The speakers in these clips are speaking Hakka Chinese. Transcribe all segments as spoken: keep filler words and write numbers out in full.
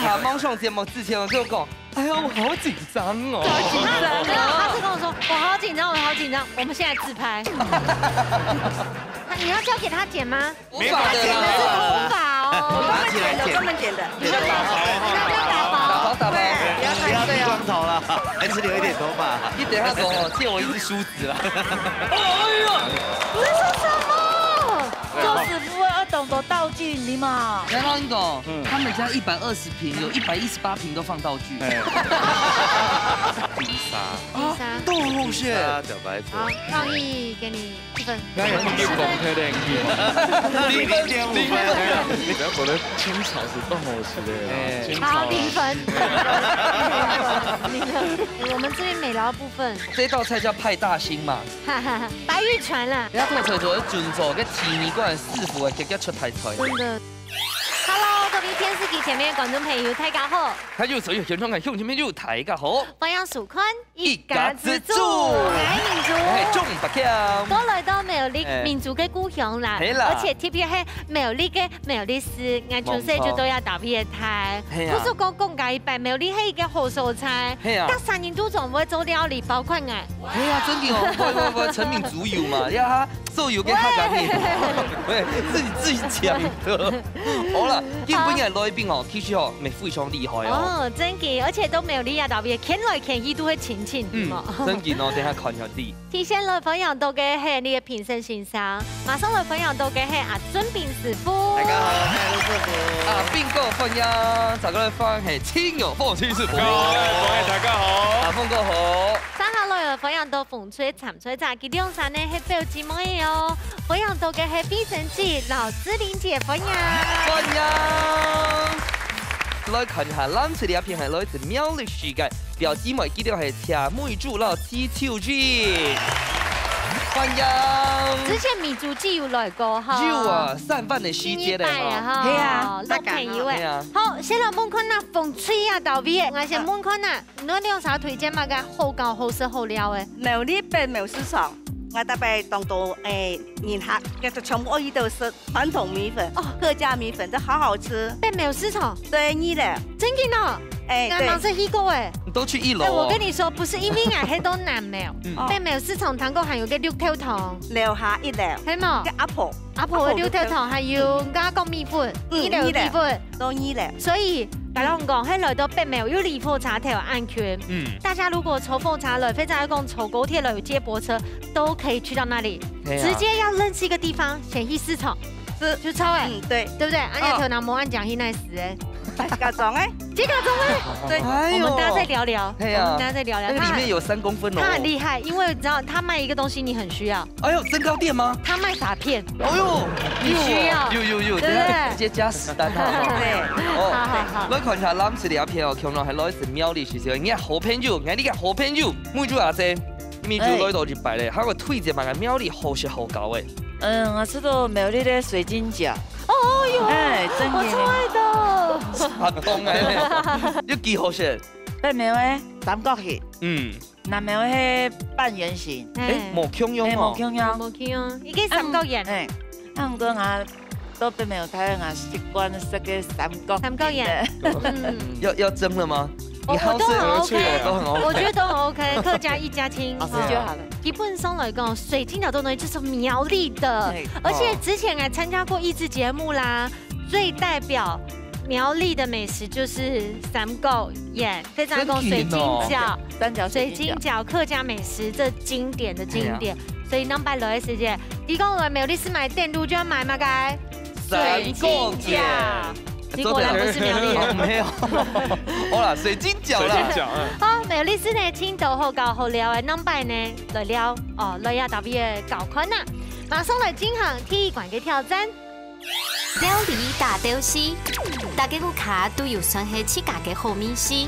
啊，馬上節目之前，我就講，哎呀，我好緊張哦。好緊張哦。没有，他是跟我说，我好紧张，我好紧张，我们现在自拍。他，你要交给他剪吗？无法的啦。剪的是头发哦。我拿起来剪。专门剪的。你们要打包，打包，打包。对，不要太碎哦。不要剃光头了，还是留一点头发。你等一下走哦，借我一支梳子啦。哎呀，你在说什么？做师傅要懂得道具，你嘛。杨老师讲，嗯。他们家一百二十平，有一百一十八平都放道具。哎。金沙。金沙。啊，都有路线。金沙小白菜。好，创意给你一分。那也放给光太亮去嘛。零点五分。不要觉得清炒是不好吃的啦。哎。清炒啊。好，零分。零分。我们这边美劳部分。这道菜叫派大星嘛。白玉泉啦。人家做菜做得准做，个第二个师傅个直接出大菜。真的。Hello，各位电视机前面的观众朋友，大家好。还有所有观众朋友，大家好。欢迎收看一家之煮。我是明珠。哎，钟百强。都来到苗栗，哎。明珠个故乡啦，係啦。而且特别係苗栗个苗栗市，𠊎从細就到這搭位个大。係啊。故所講講過一擺，苗栗係一个好所在，係啊。逐儕人都總會做料理，包括𠊎。係啊，真个哦，喂喂喂，陳明珠有嘛，呀，所有个客家人，喂，自己自己讲的。好了，今晡日个來賓哦，其实哦，乜非常厉害哦。哦，真个，而且都苗栗啊，特别牽來牽去都會親親，嗯，嘛。真个哦，等下看一下你。 提前來歡迎到个係你个評審先生，馬上來歡迎到个係阿俊斌師傅。大家好，我是阿俊師傅。阿斌哥歡迎，再過來歡迎係親友鳳青師傅。各位朋友，大家好。阿鳳哥好。接下來歡迎到紅隊參賽者，佢兩儕呢係表姊妹哦。歡迎到个係碧珍姐、劉志玲姐，歡迎。歡迎。來看一下，藍色這片係來自苗栗市个 表姊妹，佢兜係謝美珠摎謝秋靜。歡迎。之前美珠姐有來過哈。有啊，三番个時節了哈。第一擺啊哈。係啊，老朋友欸。係啊。好，先來問看啊，紅隊啊，大衛，𠊎先問看啊，你兩儕推薦麼个好搞、好食、好料个？苗栗北苗市場，𠊎特別當多，欸，人客，佢兜全部愛去到食傳統米粉，哦。客家米粉，這好好食。北苗市場？對，二樓。真个哦？欸，對。𠊎吂識去過欸。 你都去一樓哦。欸，我跟你說，不是因為𠊎係到南苗，嗯。北苗市場聽講還有个綠豆湯。樓下一樓。係無？个阿婆。阿婆个綠豆湯，還有阿公米粉，嗯，二樓个米粉。二樓。都二樓。所以，大家講，係來到北苗有離火車頭恁近。嗯。大家如果坐火車來，或者係講坐高鐵來，有接駁車，都可以去到那裡。係啊。直接要認識一個地方，先去市場。 是。就臭欸。嗯，對。對不對？啊，哦。你頭腦無恁講，去哪時欸？假裝欸。自家種欸。對。哎喲。我們大家再聊聊，係啊。我們大家再聊聊。那個裡面有三公分哦。他很，他很厲害，因為你知道，他賣一個東西你很需要。哎喲，增高墊嗎？他賣發票。哎喲，你需要。有，有，有，對不對？等下直接加十單哈。對。哦，好，好，好。來看一下藍色這片哦，共樣係來自苗栗市，係你个好朋友，你个好朋友，美珠阿姐。 美珠來到一擺咧，還有推薦麼个苗栗好食好搞个？嗯，𠊎食到苗栗个水晶餃。哦喲，哎，真个。我超愛的。啊，當然。有幾好食？北苗个三角形，嗯。南苗个半圓形。哎，哎。無共樣哦。哎，無共樣。無共樣，一個三角形。哎，啊，毋過𠊎 到北苗大學啊，習慣食个三角。三角形。嗯。要，要蒸了嗎？我，你好吃，我都很OK，都很OK。我覺得都很OK，客家一家親。好吃就好了。基本上來講，水晶餃這東西就是苗栗的，對。而且之前還參加過益智節目啦，最代表苗栗的美食就是三角形，非常講水晶餃。真的哦。三角水晶餃。水晶餃，客家美食最經典的經典。哎呀。 所以南北來个時節，你講來苗栗市買電路就要買麼个？三角形。水晶餃。你果然不是苗栗人。哦，沒有。好啦，水晶餃啦。水晶餃，嗯。好，苗栗市呢，盡多好搞好料个，南北呢，來料哦，來呀，特別个搞款啊。馬上來進行第一關个挑戰。 料理大鬥敘，大家屋下都有算係自家个好味緒。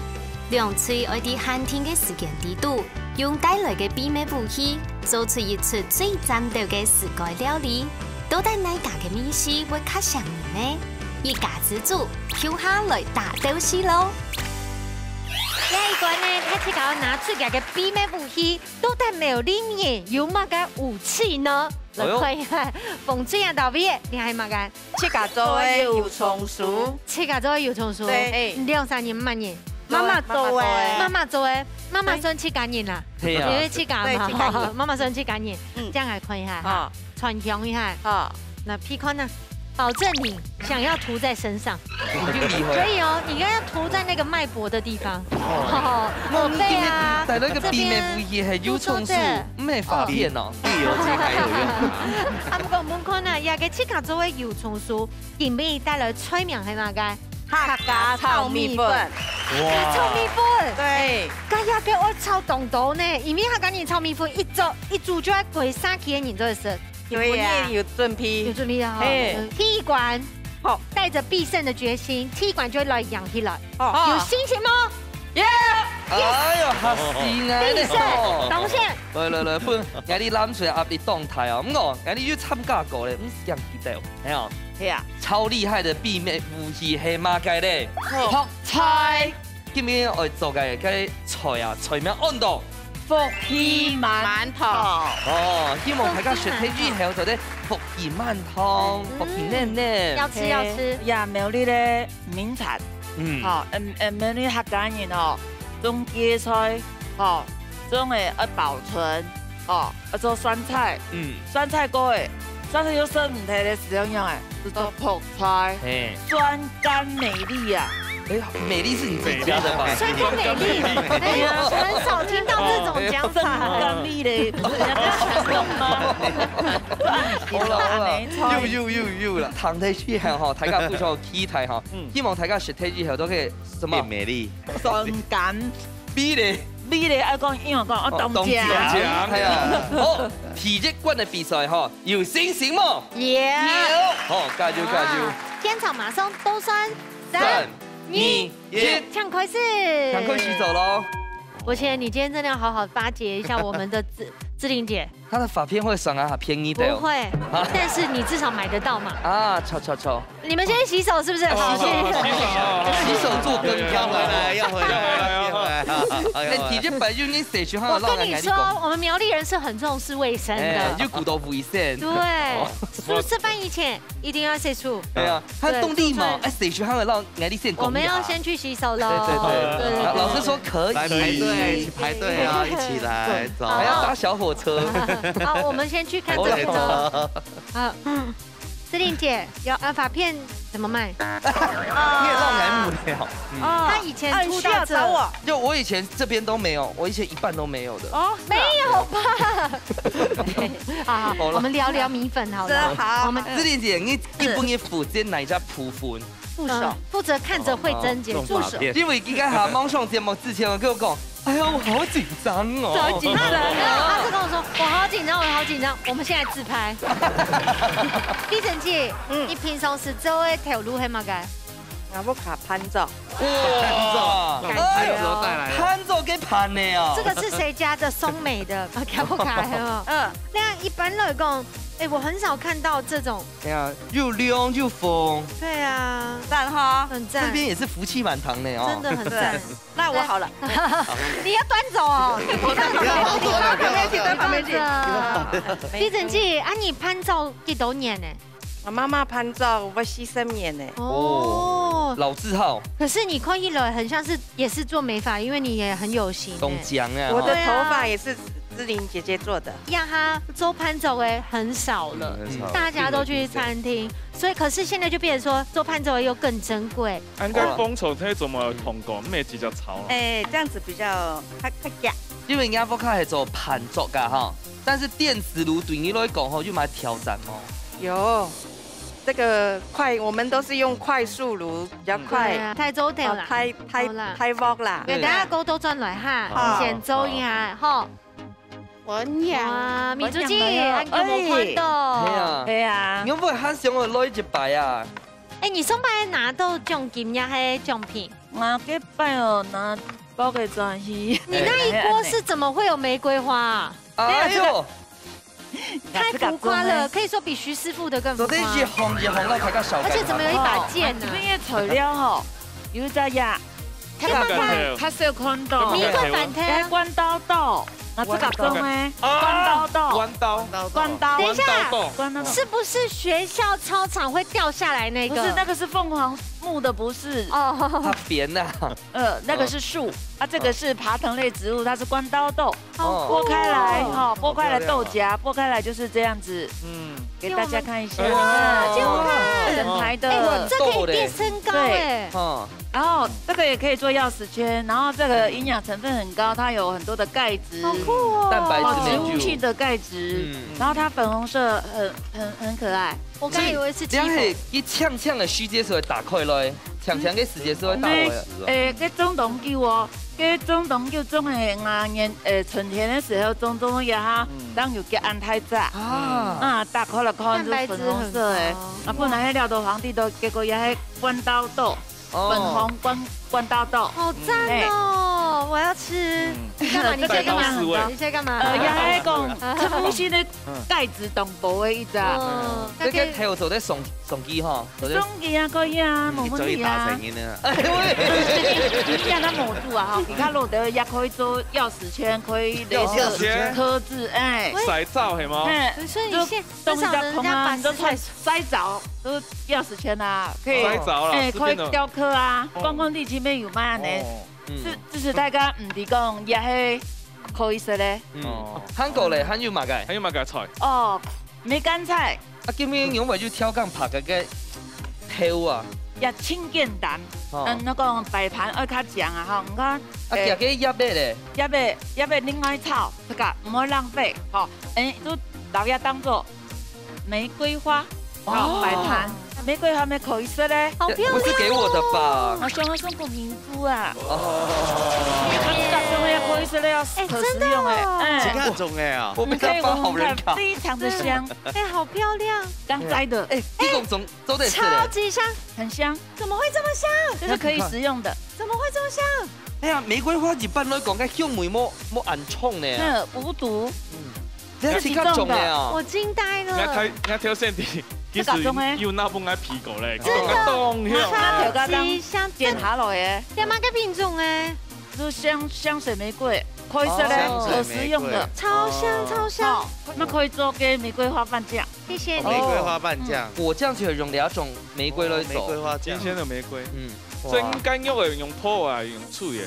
兩隊愛在限定个時間裡肚，用帶來个秘密武器，做出一出最讚鬥个自家料理。到底哪家个味緒會較餳人呢？一家之煮，共下來大鬥敘囉！這一關呢，大家愛拿出自家个秘密武器，到底苗栗人有麼个武器呢？來看一下，紅隊啊，到底你係麼个？自家做个油蔥酥。自家做个油蔥酥。對。兩儕人麼人？媽媽做个。媽媽做个，媽媽算自家人啦。係啊。因為自家嘛，對，自家人。吼，媽媽算自家人。嗯。這樣來看一下哈，啊。傳香一下。啊。來鼻看啊，保證你想要塗在身上。 已經厲害。可以哦，你應該要塗在那個脈搏的地方。哦。哦，後背啊，帶了一個秘密武器，這邊，係油蔥酥，都做得。毋係發片哦。哦。必有這還有用。啊，毋過，毋過呢，這個自家做个油蔥酥，今晡日帶來个菜名係麼个？客家炒米粉。哇。客家炒米粉。對。該這個愛炒當多呢，因為客家人炒米粉一做，一煮就愛歸社區个人做得食。 對呀。有準備。有準備啊，吼。嘿。第一關，好。帶著必勝的決心，第一關就會來贏起來。好。有信心嗎？耶！哎喲，嚇死𠊎了！必勝，當選。來來來，分𠊎俚攬出來壓力當大哦。毋過，𠊎俚有參加過咧，毋使驚佢兜，係哦。係啊。超厲害的秘密武器係麼个咧？好。泡菜。 今日愛做个該菜啊，菜名安到福氣饅頭。哦，希望大家食忒以後做得福氣饅頭，嗯，福氣連連。要吃，要吃。呀，苗栗个名產，嗯。吼，嗯，嗯，苗栗客家人吼，種芥菜，吼，種个愛保存，吼，愛做酸菜，嗯。酸菜過个，酸菜又食毋忒个時候樣个，就做泡 菜。嘿。酸甘美麗啊。哎，美麗是你自己加的吧？酸甘美麗，哎呀，很少聽到這種講法。酸甘美麗，不是人家在形容嗎？好了好了，又又又又了，談下去吼，大家互相期待哈，嗯。希望大家食忒以後都可以什麼？變美麗。酸甘。美麗。美麗，愛講英文講，哦，哦，當強。當強。哎呀，好，第一關的比賽哈， 有信心無？有。有。好，加油，加油。哇，現場馬上倒算，三、三、二、二、一。一，請開始。請開始做咯。我覺得你今天真的要好好巴結一下我們的志，志玲姐。她的發片會算啊，便宜的哦。不會，啊。但是你至少買得到嘛。啊，著，著，著。你們先洗手是不是？哦，好，洗手。洗手。洗手做羹湯啊。要回來，要回來，要回來。哎，第一擺就你洗手，我跟你說，我們苗栗人是很重視衛生的。哎，就顧到衛生。對，哦。 出，吃飯以前一定要洗手。對啊，他動力嘛，對，做菜。哎，洗手還會讓壓力線拱壓。我們要先去洗手咯。對，對，對。對，對，對。老師說可以。來排隊，一起排隊啊，一起來，走。還要搭小火車。好，我們先去看這邊哦。好。好，嗯，志玲姐，有，呃，發片怎麼賣？你也讓我來摸了。哦，他以前出道這，哎，需要找我。就我以前這邊都沒有，我以前一半都沒有的。哦，沒有吧？ 好，好，好了。我們聊聊米粉好了。是，好。我們志玲姐，你，你本人負責哪一隻部分？助手。嗯，負責看著慧珍姐。哦，助手。因為今天哈，網上節目之前，我跟我講，哎呀，我好緊張哦。好緊張哦。沒有，他是跟我說，我好緊張，我好緊張，我們現在自拍。慧珍姐，嗯。你平常時做个頭路係麼个？ 𠊎屋下伴奏。哇，伴奏，伴奏帶來了。哎喲，伴奏給伴的哦。這個是誰家的？松美的，啊，𠊎屋下的哦。嗯。那一般來講，哎，我很少看到這種。哎呀，又涼又風。對啊。讚哈。很讚。這邊也是福氣滿堂的哦。真的很讚。讚。那我好了。你要端走哦。不要，不要，不要，不要，不要。慧珍姐，啊，你伴奏幾多年呢？ 我媽媽伴奏，我四十年呢。哦。老字號。可是你看起來很像是也是做美髮，因為你也很有型欸。當靚啊，我的頭髮也是志玲姐姐做的。呀哈，做伴奏的很少了，嗯，很少。大家都去餐廳，所以可是現在就變成說做伴奏的又更珍貴。啊，應該幫助這種啊，同工，毋係直接炒啊。哎，這樣子比較，較，較遽。因為人家屋下係做伴奏个哈，但是電磁爐對你來講吼，有麼挑戰哦？有。 這個快，我們都是用快速爐，比較快。對啊，太周到啦。哦，太，太，好啦。太鑊啦。給大家多多轉來哈，好。先走一下，吼。我娘。哇，米珠姐，我娘來了。恁久無看到。哎。係啊。係啊。你會毋會還想要來一擺啊？哎，你上擺拿到獎金也係獎品？我這擺哦，拿包个轉去。你那一鍋是怎麼會有玫瑰花啊？哎喲。 太浮誇了，可以說比徐師傅的更浮誇。昨天一行一行到大家小，而且怎麼有一把劍呢？哦，這邊的材料吼，有一隻呀，這麼大。較少看到。你一個飯廳。還關刀刀。啊，這個中欸，啊，關刀豆。關刀。關刀。等一下，關刀豆。關刀豆。是不是學校操場會掉下來那個？不是，那個是鳳凰木的，不是。哦。較扁啊。呃，那個是樹，啊，這個是爬藤類植物，它是關刀豆。哦。剝開來，哦，哈，剝開來豆莢，好漂亮啊。剝開來就是這樣子。嗯。給大家看一下，哇，你看，這樣看。整排的。欸，這可以墊身高欸。對。哦。 然後這個也可以做鑰匙圈，然後這個營養成分很高，它有很多的鈣質，好酷哦。蛋白質哦，植物性的鈣質，嗯。然後它粉紅色很，很，很可愛。我剛以為是雞粉。所以，這樣係，佢青青个時節就會打開來，青青个時節就會打開來。我們，誒，該種當久哦，該種當久種个啊，年，誒，春天的時候種種一下，嗯。當有个安泰炸。啊。啊，打開來看就粉紅色的，蛋白質很高。啊，本來該料都黃地豆，結果也還關刀豆。 哦。粉紅關，關刀豆。好讚哦！嗯。我要吃。嗯。你幹嘛？你在幹嘛？帶刀試味。你在幹嘛？呃，也還講，嗯。陳木心的鈣質當高的一隻。哦，這個還有做得送，送機哈，做得送機啊，可以啊，嗯，無問題啊。你做一打成癮呢？哎，喂。你讓它模糊啊，哈，你看，落得也可以做鑰匙圈，可以鑰匙圈。鑰匙圈。刻字，哎。喂。色澤係嗎？嘿，所以你現，就很少人家把食材，東西都碰啊，你都看 曬著，都鑰匙圈啊，可以，曬著啦，哎，隨便都。可以雕刻啊，哦。觀光地區面有賣呢。哦。嗯。是，就是大家毋知講，也係可以食咧。嗯。哦。還過咧，還有麼个？還有麼个菜？哦，梅乾菜。啊，今日仰會有挑工白个个豆啊？也盡簡單。哦。嗯，該講擺盤愛較靚啊，吼，你看，啊，哎，這個葉仔咧？葉仔，葉仔另外炒，這個毋好浪費，吼。哎，就老葉當做 玫瑰花，哦。哦，擺盤，玫瑰花乜可以食咧。好漂亮哦。不是給我的吧？我想要送給明珠啊。哦。它這個真的可以食咧，哎，可食用欸，真的哦。哎。這個種的啊。我被他發好人卡。你可以聞聞看，非常的香。哎，好漂亮。剛摘的。哎，這種種都得吃嘞。超級香。很香。怎麼會這麼香？這是可以食用的。怎麼會這麼香？哎呀，玫瑰花一般來講，該香味無，無恁重呢。嗯，無毒。嗯。 你看自家種个哦。我驚呆了。你看，你看挑選的，其實有拿分𠊎鼻過咧，真的，當香。超級香。剪下來欸。這麼个品種欸？就香，香水玫瑰，可以食咧，哦，可食用的。香水玫瑰。超香，超香。哦，那可以做个玫瑰花瓣醬。謝謝你。玫瑰花瓣醬。嗯。果醬就係用這種玫瑰來做。哦，玫瑰花醬。新鮮的玫瑰。嗯。哇。蒸雞肉个用烰啊，用炊个。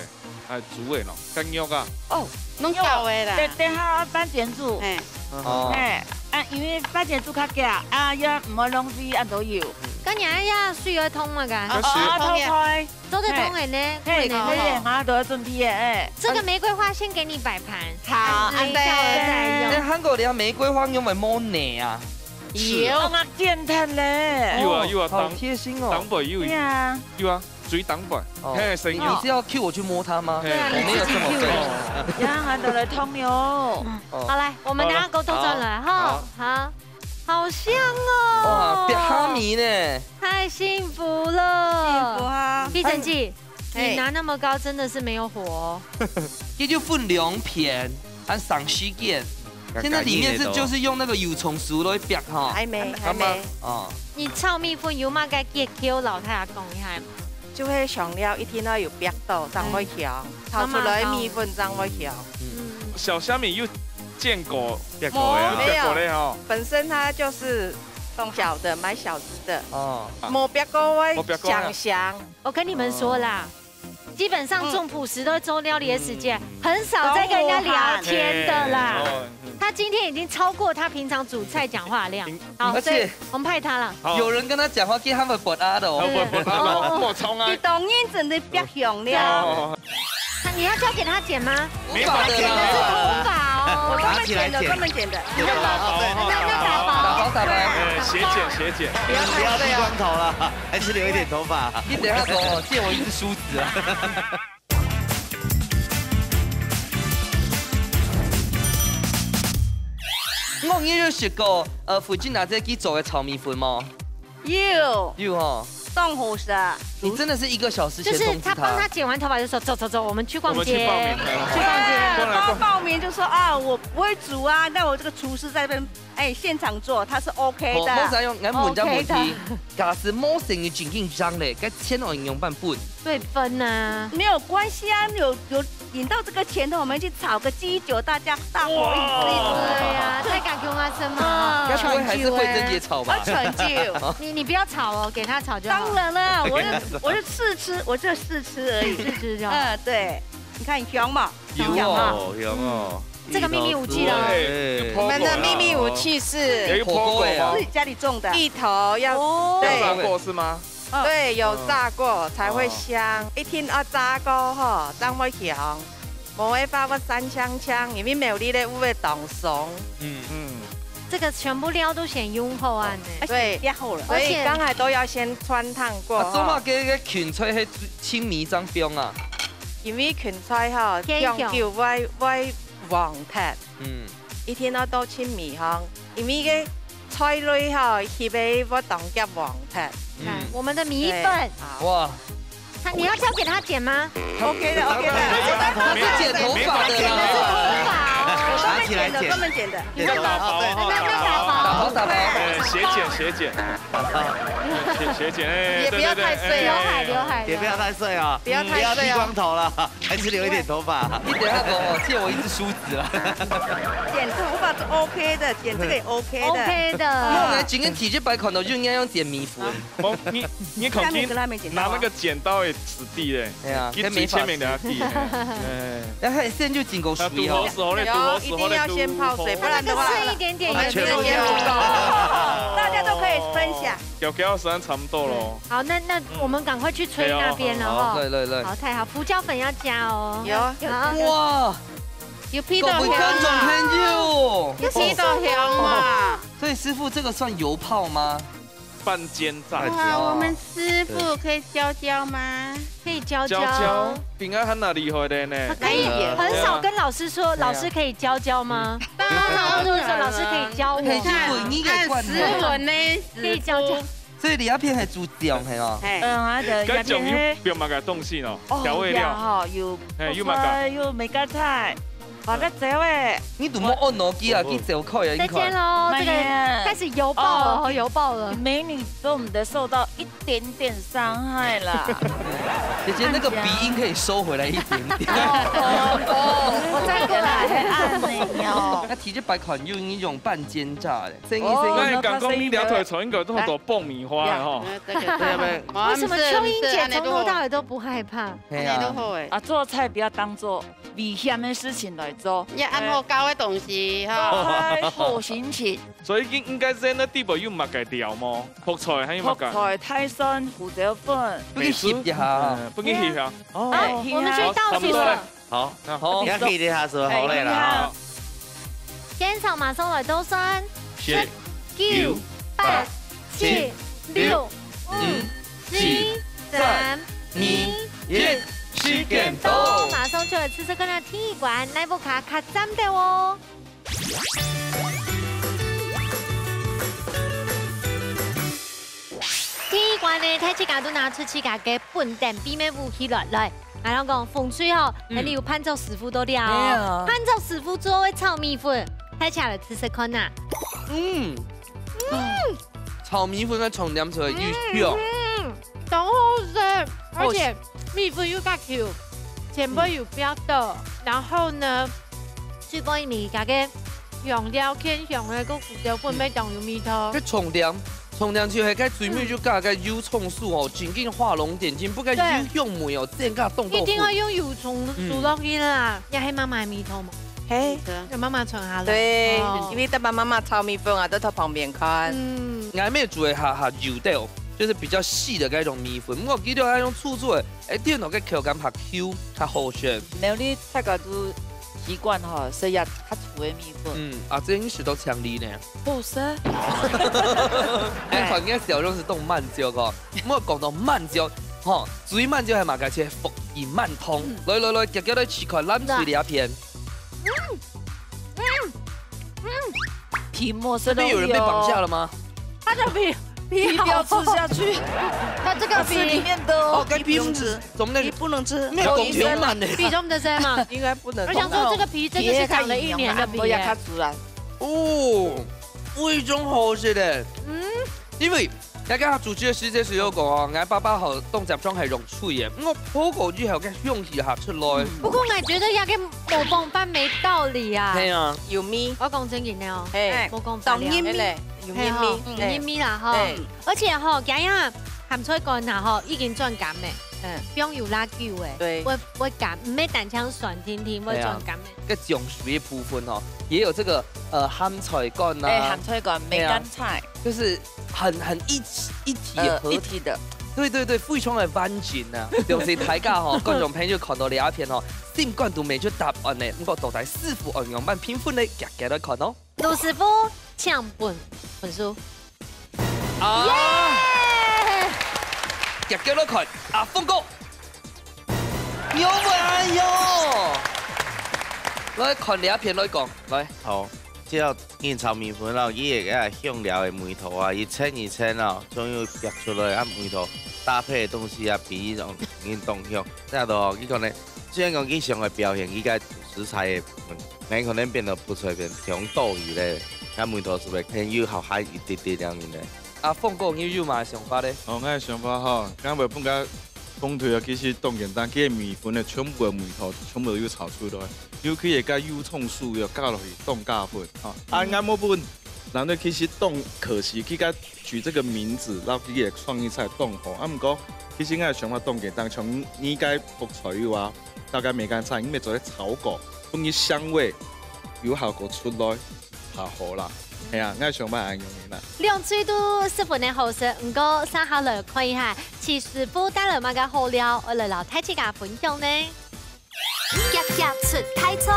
啊，煮个咯，雞肉啊。哦，攏搞个啦。等，等下愛半煎煮。嘿。哦。嘿，啊，因為半煎煮較遽，啊，也毋會浪費恁多油。該你愛呀，水愛燙麼个？啊，水。哦，哦，燙開。做得燙个呢，嘿，可以呢。可以，啊，都要準備个，哎。這個玫瑰花先給你擺盤。好，哎，下回再用。那韓國的玫瑰花用來摸泥啊？有。哦，那簡單咧。有啊，有啊，哦，好貼心哦。當，當擺有。對啊。有啊。 水當擺。哦。嘿，聲音。你是要cue我去摸它嗎？嘿。對啊，我沒有這麼笨。你自己cue。然後還得來燙油。哦。好，來，我們等下溝通轉來，好。哈。好。好香哦。哇，變哈密呢。太幸福了。幸福啊。吸塵器，哎。你拿那麼高，真的是沒有火哦。這就分兩片，還省時間。現在裡面是就是用那個油蔥酥來煏哈。還沒，還沒。哦。你炒米粉有麼个訣竅，摎大家講一下嗎？ 就係香料一定愛有煏到，正會香，嗯。炒出來个米粉正會香。嗯。小蝦米有煎過，煏過个啊。無。煏過个吼。本身它就是小的，買小隻的。哦。無煏過會無煏過啊。香香。我跟你們說啦，哦。基本上種樸實都是做料理的時間，嗯。很少在跟人家聊天的啦。哦，嗯。他今天已經超過他平常煮菜講話的量。嗯。 好，而且所以我們派他了。好。有人跟他講話，給他們發呆的哦。好，發呆，發呆，哦。莫衝啊。你當然真的不要用了。哦。他，你要交給他剪嗎？沒法剪啊。那是頭髮哦。我專門剪的，拿起來剪。專門剪的。有沒有？好，好，好，那，那打薄。打薄，打薄。哎，斜剪，斜剪。不要，不要剃光頭了，還是留一點頭髮。你等一下走哦，借我一支梳子啊。 你有食過，呃，附近阿姊佢做个炒米粉無？有。有吼。當好食。你真的是一個小時前通知他。就是他幫他剪完頭髮就說：「走，走，走，我們去逛街。」我們去報名，去逛街。對，去報名就說：「啊，我不會煮啊，那我這個廚師在那邊哎，现场做，它是 OK 的。好，莫再用，俺问一个问题，OK 的。假使無生意正經贏咧，該錢愛仰般分？對分啊。没有关系啊，有，有赢到这个钱的，我们去炒个鸡酒，大家大伙一起吃。哇。對啊，太感動啊，什麼？啊。該不會還是慧珍姐炒吧？啊，全就。你，你不要炒哦，給她炒就好。當然了，我就，我就试吃，我就试吃而已。试吃就好。嗯，对。你看香嘛？有哦，香哦。这个秘密武器了。对，哎。我们的秘密武器是有一个火锅啊。自己家里种的。芋头要，哦。对。要炸过是吗？嗯。对，有炸过才会香，哦。一定要炸过吼，正会香。無个話會生嗆嗆，因為苗栗个有个當鬆。嗯。嗯。这个全部料都先用好啊呢。对，而且比较好了。所以刚才都要先汆燙过啊，做嘛吼。个，个芹菜係青米正放啊？因为芹菜吼，天香。香就会，会黄忒。嗯。一定要多青米吼，因为个菜类吼，翕个会当加黄忒。嗯。来，我们的米粉。对，好。哇。他，你要交给他剪吗？OK的，OK的。他是剪头发的啦。那是头发哦。拿起来剪。专门剪的，专门剪的。你说打薄哈，那，那打薄。打薄，打薄。哎，斜剪，斜剪。斜，斜剪，哎，也不要太碎哦。对，对，对，哎。刘海，刘海。也不要太碎哦，不要太碎哦。不要剃光头了。 还是留一点头发。你等一下跟我借我一支梳子啦。剪头发是OK的，剪这个也OK的。OK的。我来今天第一擺看到有人用剪米粉。無，你，你肯定拿那个剪刀的質地咧，哎呀，佢切切面的質地。哎。然後線就緊勾水哦。要堵好時候咧，堵好時候咧，一定要先泡水，不然的話，那个剩一点点也可以。我們全部都大家都可以分享。攪攪時間差不多咯。好，那，那我們趕快去炊那邊了哈。好，來，來，來。好，太好，胡椒粉要加哦。有。好。哇！有鼻到香嘛？各位觀眾朋友。有鼻到香嘛？所以師傅，這個算油泡嗎？半煎炸。哇，我們師傅可以教教嗎？可以教教。教教，比我還較厲害的呢。可以，很少跟老師說，對啊。老師可以教教嗎？當然了。我都說老師可以教我。培訓過，你應該慣了。看，看食文呢，可以教教。食文。 所以你這片係煮醬係哦？嘿。嗯，啊，就該醬有放麼个東西哦？哦，調味料。有啊，吼，有，嘿，有麼个？有梅干菜，花甲椒誒。你都無按落去啊，去走開啊，再見嘍，這個開始油爆了，哦，油爆了。美女對我們的受到一點點傷害啦。姐姐，那個鼻音可以收回來一點點。哦，哦，哦，我再過來。按呢哦。那第一擺看有一種半煎炸的。 生意，生意。哦，該感覺你這台菜應該做到爆米花的吼。來。對，對，對。為什麼秋英姐從頭到尾都不害怕？係啊。恁樣都好誒。啊，做菜不要當作危險的事情來做。愛按好搞个東西吼。做菜好心情。所以應，應該係該底背有麼个料無？覆菜還有麼个？覆菜、大蒜、胡椒粉。分佢翕一下啊。嗯，分佢翕一下。哦。好，我們去倒數了。差不多了。 好，好。你要可以這下說好了啦，哎，哈。現場馬上來倒算，十、九、八、七、六、五、四、三、二、一，時間到。馬上就來試試看啊，第一關，哪一步較，較讚兜哦。 第一關呢，大自家都拿出自家个本等秘密武器來，來，𠊎同你講，紅隊吼，嗯。你有伴奏師傅到了哦。係啊。伴奏師傅做个炒米粉，大自家來試試看啊。嗯。嗯。炒米粉个重點就係油香。嗯，當好食，而且米粉又較Q，前背又比較多，然後呢， 水分味加个香料，牽香个，个胡椒粉，嗯。乜當有味道。該重點，重點就係該最尾就加个油蔥酥哦，嗯。正經畫龍點睛，不過油香味哦，對。正經當到位。一定要用油蔥酥落去啦，嗯。也係媽媽个味道嘛。嘿。有媽媽傳下來。對，哦。因為爸爸媽媽炒米粉啊，都在旁邊看。嗯。𠊎乜煮个下下油豆，就是比較細的那種米粉，毋過佢都愛用醋做个。 哎，對，該口感較Q，較好食。苗栗大家都習慣吼，食也較粗个米粉。嗯，啊，這應該係到強力呢。好食。哎，看你个笑容係當滿足哦。莫講到滿足，吼，最滿足係麼个？就係福爾馬桶。嗯。來來來，遽遽來試看，藍隊這片。嗯。嗯。嗯。皮膜色都有。這邊有人被綁架了嗎？有。他的皮，皮好。皮不要吃下去。他這個皮。它是裡面的哦。哦，該皮不用吃。 怎麼那，你不能吃。沒有公平嘛呢？皮中的噻嘛。應該不能。我想說這個皮真的是長了一年的皮耶。皮也看出來。哦。非常好食个。嗯。因為大家煮食个時節時有講哦，𠊎爸爸吼當集中係用炊个，毋過烰過以後个香氣下出來。不過𠊎覺得這個模仿犯沒道理啊。係啊。有味。我講正經个哦，係。無講法了。當然味，有味，係吼，有味啦吼。係。而且吼，今日鹹菜乾啊吼，已經轉鹹个，嗯，放有辣椒个，對，會會鹹，毋係單淨酸甜甜，會轉鹹个。該醬水个部分吼，也有這個呃鹹菜乾啊，哎，鹹菜乾、梅乾菜，就是很很一起一體合，呃，一體的。對對對，非常个完整啊！就是大家吼，觀眾朋友看到這一片吼，心肝肚面就答案呢。毋過到底師傅愛仰般評分呢？遽遽來看哦。盧師傅，請分分數。啊！遽遽來看，阿峰哥。 有無？哎喲！來看這片來講，來。好，這道人炒米粉啊，佢个香料个味道啊，一層一層啊，終於煏出來啊，味道搭配个東西啊，比人當香。這都佢講呢，雖然講佢想个表現，佢个食材个部分，𠊎可能變到不出來變強多餘咧，啊味道係毋係很有好還一滴滴兩樣咧？阿峰哥，你有麼个想法咧？哦，𠊎个想法吼，剛剛分佢 講對啊，其實當簡單，佢个米粉呢，全部个味道全部都有炒出來，尤其係該油蔥酥要加落去當加分啊。啊，𠊎無分，然後其實當可惜，佢个取這個名字，然後佢个創意菜當好。啊，毋過其實𠊎个想法當簡單，像你該覆菜油啊，大概梅乾菜，你愛做得炒過，分佢香味有效果出來。 較好啦。係啊，𠊎想法恁樣啦。兩隊都十分个好食，毋過接下來看一下，徐師傅帶來麼个好料，愛來摎大自家分享呢？遽遽出大菜。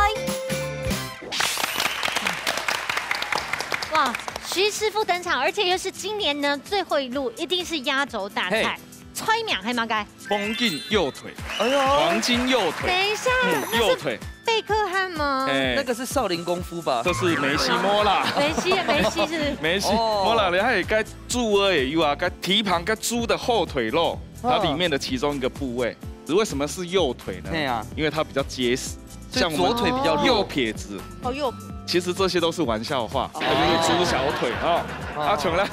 哇，徐師傅登場，而且又是今年呢最後一路，一定是壓軸大菜。嘿。菜名係麼个？ 黃金右腿，哎喲，黃金右腿，等一下，嗯，那是右腿。貝克漢嗎？哎，那個是少林功夫吧？這是梅西莫啦。梅西，梅西是。梅西，哦。莫啦，你還有該豬的也有啊，該蹄膀，該豬的後腿肉，哦。它裡面的其中一個部位。為什麼是右腿呢？對啊。因為它比較結實，所以像我們左腿比較弱。右撇子。哦，右。其實這些都是玩笑話，哦。它就是豬小腿啊。哦。啊，重來。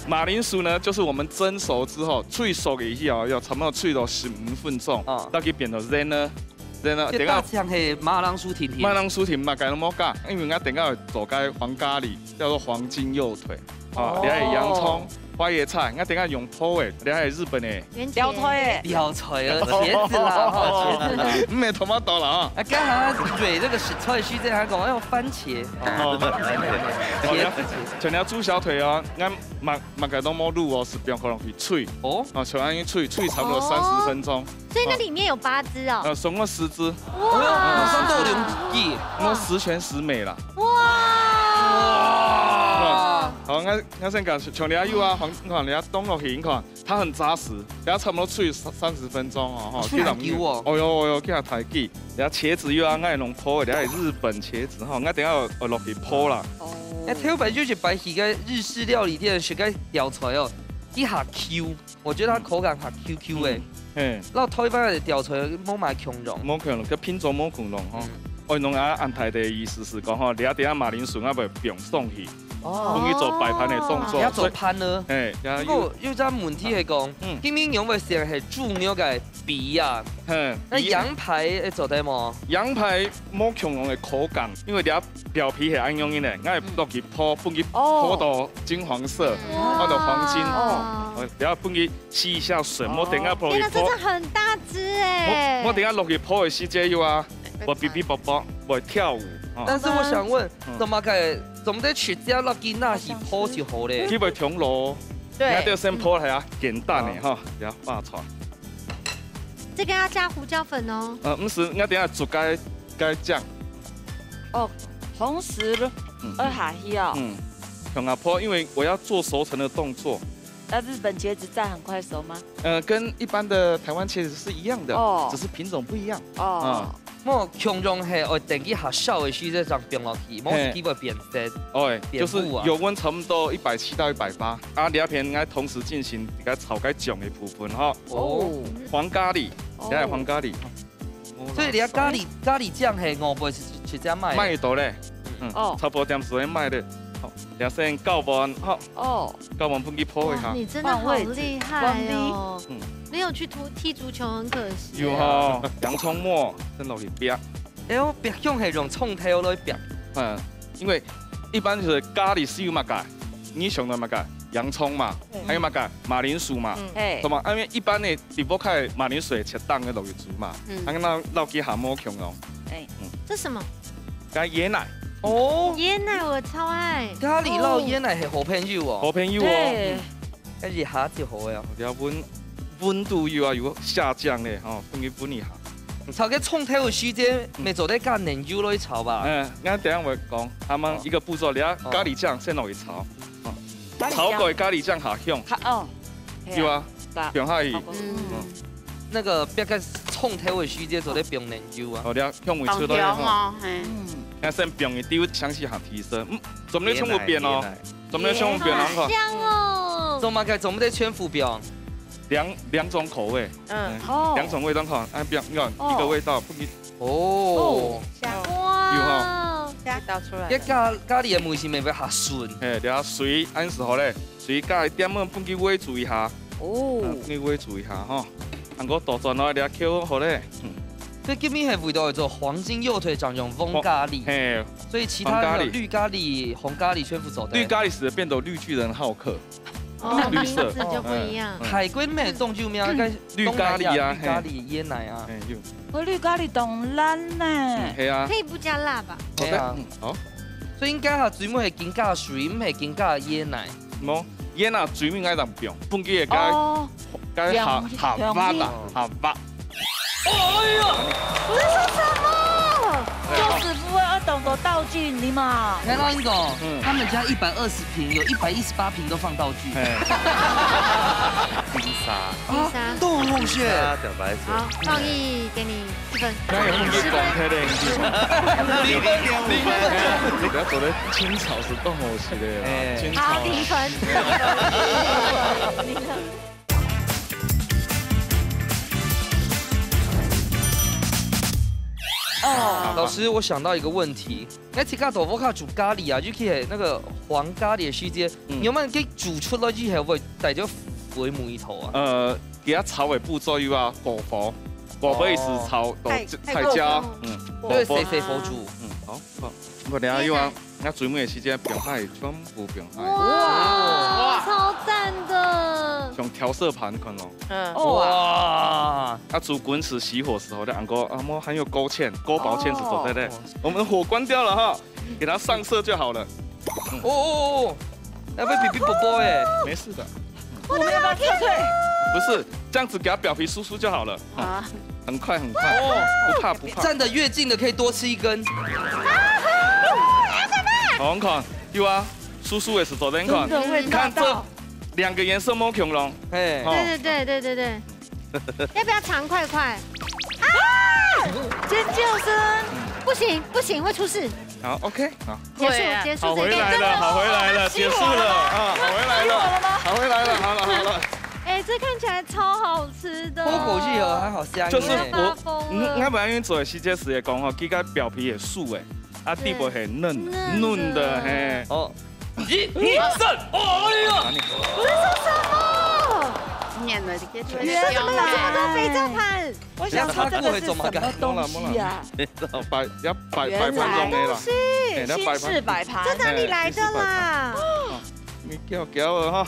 馬鈴薯呢，就是我們蒸熟之後，炊熟以後，要差不多炊到十五分鐘，啊。再去變到仁呢，仁呢，這等下大象係馬鈴薯甜甜。馬鈴薯甜嘛，改了莫改，因為𠊎等下做个黃咖哩，叫做黃金右腿。啊，哦。你還有洋蔥、花椰菜，𠊎等下用烰个，你還有日本个。圓茄。撩菜个。撩菜啊，茄子啦，哈，茄子啦。嗯，沒頭毛到了啊。啊，剛才蕊這個食材時間還講，哎喲，番茄。哦。茄子，茄子。像你豬小腿啊，𠊎 麼，麼个都無滷哦，係放落去炊。哦。啊，像恁樣炊，炊差不多三十分鐘。哦。所以那裡面有八隻哦。呃，總共十隻。哇。哎喲，馬上都有兩隻。我十全十美啦。哇。哇。好，𠊎，𠊎先講，像你啊，有啊，黃，你看，你啊，凍落去，你看，它很扎實，等下差不多炊三，三十分鐘哦，吼，哦，炊恁久哦。哦喲，哦喲，叫佢太久。 然後茄子又愛愛弄烰个，然後日本茄子吼，𠊎等下愛落去烰啦。哦。哎，頭擺就是擺去个日式料理店食个吊菜哦，一下Q，我覺得它口感很Q Q哎。嗯，嘿。然後台灣个吊菜無麼共樣。無共樣，个品種無共樣吼。嗯。愛弄啊，恁大个意思係講吼，你等下馬鈴薯啊會放上去。 哦。分佢做擺盤个動作。哦。你愛做盤呢？所以，嘿，也有。不過有隻問題係講，嗯。今日用个先係豬肉个皮啊，嘿，那羊排會做得無？羊排無共樣个口感，因為你表皮係恁樣个呢，𠊎落去烰，分佢烰到金黃色，哦。烰到黃金。哇。哦，然後分佢吸一下水，哦。莫等下落去烰。天哪，真的很大隻欸。莫，莫等下落去烰个時節有啊，會嗶嗶啵啵，會跳舞。哦。但是我想問， 嗯。做麼个，做麼个直接落去拿去烰就好咧？佢會跳咯。對。你還得先烰下啊，簡單个哈，不要發出來。這個要加胡椒粉哦。呃，毋係，𠊎等下煮該，該醬。哦，同時，嗯。二下去哦。嗯，像啊烰，因為我要做熟成的動作。那日本茄子在很快熟嗎？呃，跟一般的台灣茄子是一樣的，哦。只是品種不一樣。哦。嗯。 無，共樣係愛等佢較燒个時節正放落去，無係佢會變色，嘿。哦，變烏啊。就是油溫差不多一百七到一百八。啊，這片𠊎同時進行一個炒該醬个部分哈。哦。黃咖哩，哦。這係黃咖哩。所以你个咖哩，咖哩醬係外背係，係這樣賣个？賣得到咧，嗯，哦。差不多店就會賣咧。這先攪拌，好，哦，攪拌分佢泡一下。哇，你真的好厲害哦！換位置，換位。嗯。沒有去踢，踢足球很可惜。有吼，洋蔥末，先落去煏。哎喲，煏香係用蔥頭來煏。嗯，因為一般就係咖哩係有麼个？你想到麼个？洋蔥嘛，對。還有麼个？馬鈴薯嘛。嗯。嘿。係嘛？因為一般个直播開馬鈴薯會切丁个落去煮嘛，嗯。啊，該落去下無共樣。哎。嗯。這什麼？該椰奶。哦。椰奶我超愛。咖哩落椰奶係好朋友哦。好朋友哦。對。嗯。 該一下就好个啊。這溫，溫度又啊，又下降咧，吼，分佢溫一下。炒該蔥頭个時節，嗯。乜做得加奶油落去炒吧？嗯，𠊎等下會講，下面一個步驟，你啊，哦。咖哩醬先落去炒，哦。咖哩醬。炒過咖哩醬下香。好，哦。有啊，對啊。放下去。好過。嗯。嗯。那個，煏該蔥頭个時節，做得放奶油啊。哦，你啊，香味出來吼。放香哦，嘿。嗯。該先放一滴，香氣下提升。嗯，做麼个全部煏哦？別來，別來。 做麼个全部放啊？香哦。做麼个全部都全部放？兩，兩種口味。嗯。嗯，哦。兩種味道哈，啊，放，你看，哦。一個味道，不一，哦。哦，香。有哈。哇。味道出來了。這咖，咖哩个味緒乜會較順。嘿，了，水，恁時候咧，水加一點仔，分佢煨煮一下。哦。嗯，分佢煨煮一下哈。還過倒轉來，了，扣好咧。嗯。所以今日係為到做黃金右腿掌用黃咖哩。黃，嘿，所以其他的黃咖哩。綠咖哩、紅咖哩全部做得。綠咖哩係變到綠巨人浩克。 哦，綠色。名字就不一樣。嗯。海龜妹中就咩啊，該綠咖哩啊，東南亞綠咖哩、嘿。椰奶啊。嘿，有。我綠咖哩當爛呢。嗯，係啊。可以不加辣吧？好的，對啊。嗯，好。所以應該哈，最尾係緊加水，毋係緊加椰奶。無，椰奶最尾愛當放，放佢个該，哦。該下，下滑啊，下滑。 哎呀，這是什麼？做師傅愛懂得道具，你嘛。你看到那種，嗯。他們家一百二十坪，有一百一十八坪都放道具。嘿。金沙。金沙。啊，都很好吃。金沙，講白色。好，創意給你一分。那有空去講開的。十分。零分，零分。你不要走的青草是動物系的啦，哎。青草。好，零分。零分。 哦。老師，我想到一個問題，該自家在屋下煮咖哩啊，尤其係那個黃咖哩个時節，嗯。你有沒有給煮出來之後會帶著回味道啊？呃，給它炒个步驟有啊，過火，過火意思炒到太，菜，太椒，過火。嗯，過火。對，細細火煮。嗯，好，好。 我等下又啊，該最尾个時間放下去，全部放下去。哇，超讚的！像調色盤，你看哦。嗯。哇。啊，煮滾水熄火時候，再按個，啊，莫還有勾芡，勾薄芡是做得的。哦。我們火關掉了哈，給它上色就好了。哦，哦，哦，要被嗶嗶啵啵欸。沒事的。 我們要不要撤退？不是，這樣子給它表皮酥酥就好了。啊。很快很快，哦。不怕不怕。站得越近的可以多吃一根。好，你看，有啊，酥酥个時節，你看，真的會打到。看這兩個顏色無共樣，嘿。哦。對對對對對對。要不要長塊塊？啊！尖叫聲。不行不行，會出事。好，OK，好。結束，對啊。結束這一段。好回來了，好回來了，結束了啊，好回來了，好回來了，好了好了。哎，這看起來超好吃的。脫口秀還好香耶。就是我，你要發瘋了。嗯，要不然因為做時節時也講吼，佢个表皮也酥哎，啊，對。底部很嫩，嫩的。嫩的，嘿。哦，一、二、三，哎呀！哪裡？這是什麼？黏了，你可以出來。你為什麼有這麼多肥皂盤？ 我想說這個是什麼東西啊？擺，要擺，擺盤用的啦。原來。哎，要擺盤。新式擺盤。這哪裡來的啦？哎，新式擺盤。哦，你攪攪了哈。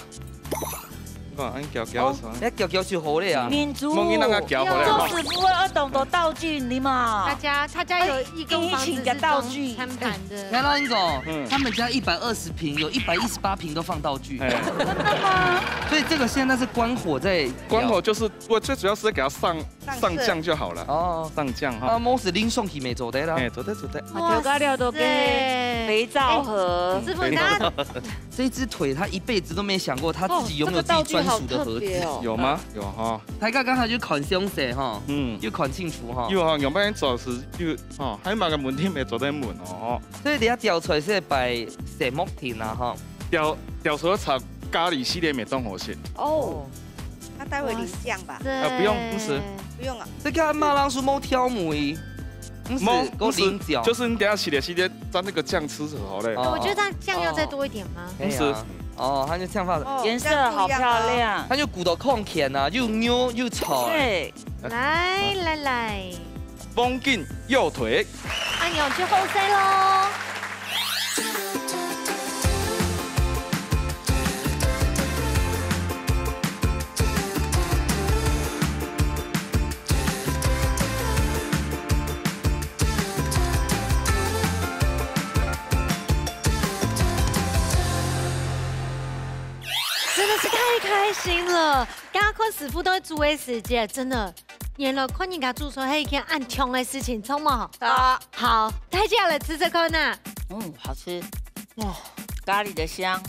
你看，恁攪攪的時候。哦，你攪攪就好了啊。民族。莫你那個攪好了哈。做師傅愛懂得道具，你嘛。他家，他家有一間房子是裝餐盤的。來，老林總，嗯。他們家一百二十坪，有一百一十八坪都放道具。哎。真的嗎？所以這個現在是關火在。關火就是，我最主要是給它上 上色。上醬就好了。哦。上醬哈。啊，無係淋上去乜做得啦。哎，做得，做得。啊，調味料都給，哇塞。肥皂盒。嗯，師傅，你等下。肥皂。這隻腿他一輩子都沒想過他自己擁有自己專屬的盒子。哦，這個道具好特別哦。有嗎？有哈。大家剛才就看詳細哈，嗯。有看清楚哈。有哈，用白做事有哈，還有麼个問題乜做得問哦。所以你要調出來係擺什麼亭啊哈？調，調出來炒咖哩系列乜當好食。哦。 他待會淋醬吧？哇塞。呃，不用，不是。不用啊。這個馬鈴薯無調味。毋係，無，毋係，該淋醬。就是你等下洗的時間，沾那個醬吃就好了。哦。我覺得它醬要再多一點嗎？係啊。毋係。哦，它就醬法，哦，顏色好漂亮。這樣不一樣啊。它就摃到康健啊，又肉又菜。對。來，來，來。黃金右腿。阿牛就好勢咯。 真的是太開心了！剛剛看師傅在煮个時節，真的，原來看人家煮菜係一件恁暢个事情，著無？啊。好，大家來試試看啊！嗯，好吃。哇，咖哩个香。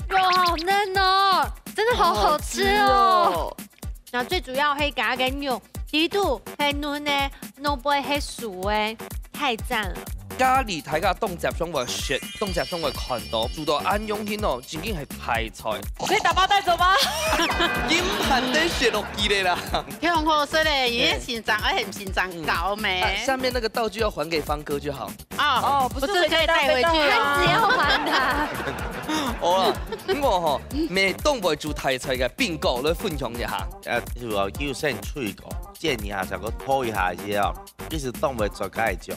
肉好嫩哦，真的好好吃哦。好好吃哦。 那最主要係加个肉，裡肚係嫩个，外背係酥个，太讚了。咖哩大家當接常會食，當接常會看到，煮到恁用心哦，正經係大菜。可以打包帶走嗎？金盤得食落去个啦。挺好食个，因為先生愛很先生搞咩。嗯。啊，下面那個道具要還給方哥就好。哦，哦，不是不是可以帶回去啊？他只要還他。好啦，毋過吼，乜當會煮大菜个Bingo來分享一下。 啊，就話叫先炊過，煎一下，再過烰一下之後，一直當會做該種。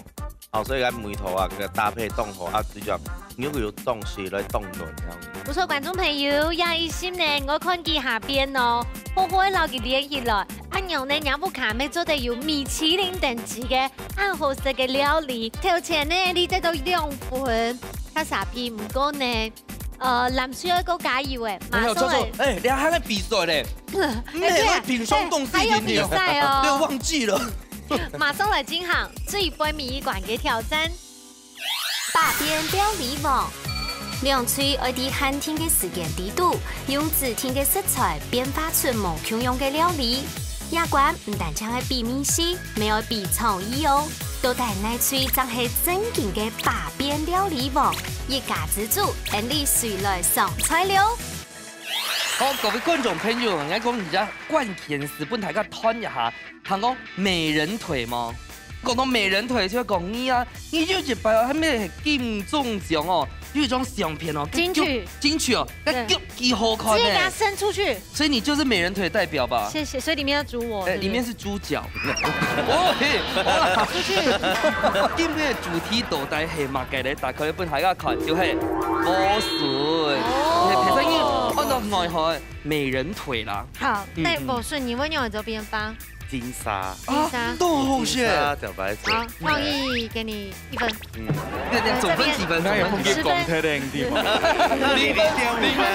哦，所以該味道啊，該搭配當好啊，對著牛肉有東西來當嫩這樣。不錯，觀眾朋友，這一心呢，𠊎看佢下邊哦，好好摎佢連起來。阿牛呢，若屋下乜做得有米其林等級个，恁好食个料理。頭前呢，你得到兩分，較沙皮，毋過呢， 呃，藍隊愛過加油欸，沒有，馬上來。叫做，欸，你還在比賽嘞。欸，你還會評上東西欸，欸，還有比賽哦。對，忘記了。馬上來進行最尾尾一關个挑戰。百變料理王，兩隊愛在限定个時間裡肚，用指定个食材變化出無共樣个料理。 這關毋單淨係比味緒，乜愛比創意哦。到底哪隊正係正經个百變料理王？一家之煮，恁樣隨來上菜了。好，各位觀眾朋友，𠊎講一下關鍵詞分大家揣一下，聽過美人腿無？講到美人腿就愛講你啊，你有一擺哦，還乜係金鐘獎哦，有一張相片哦，金曲。金曲哦，該，對。極，極好看呢。直接給它伸出去。 所以你就是美人腿代表吧？謝謝，所以裡面要煮我，欸，對不對？裡面是豬腳。哦，嘿，好啦。出去。今日个主題到底係麼个咧？打開分大家看，就係莴筍。哦。係，其實你看到外號美人腿啦。好，嗯，該莴筍你會用來做邊方？ 金沙。金沙。啊，當好食。金沙茭白筍。好，創意給你一分。嗯。那，那總分幾分？那也不給講太冷的嘛。十分。零分，零分。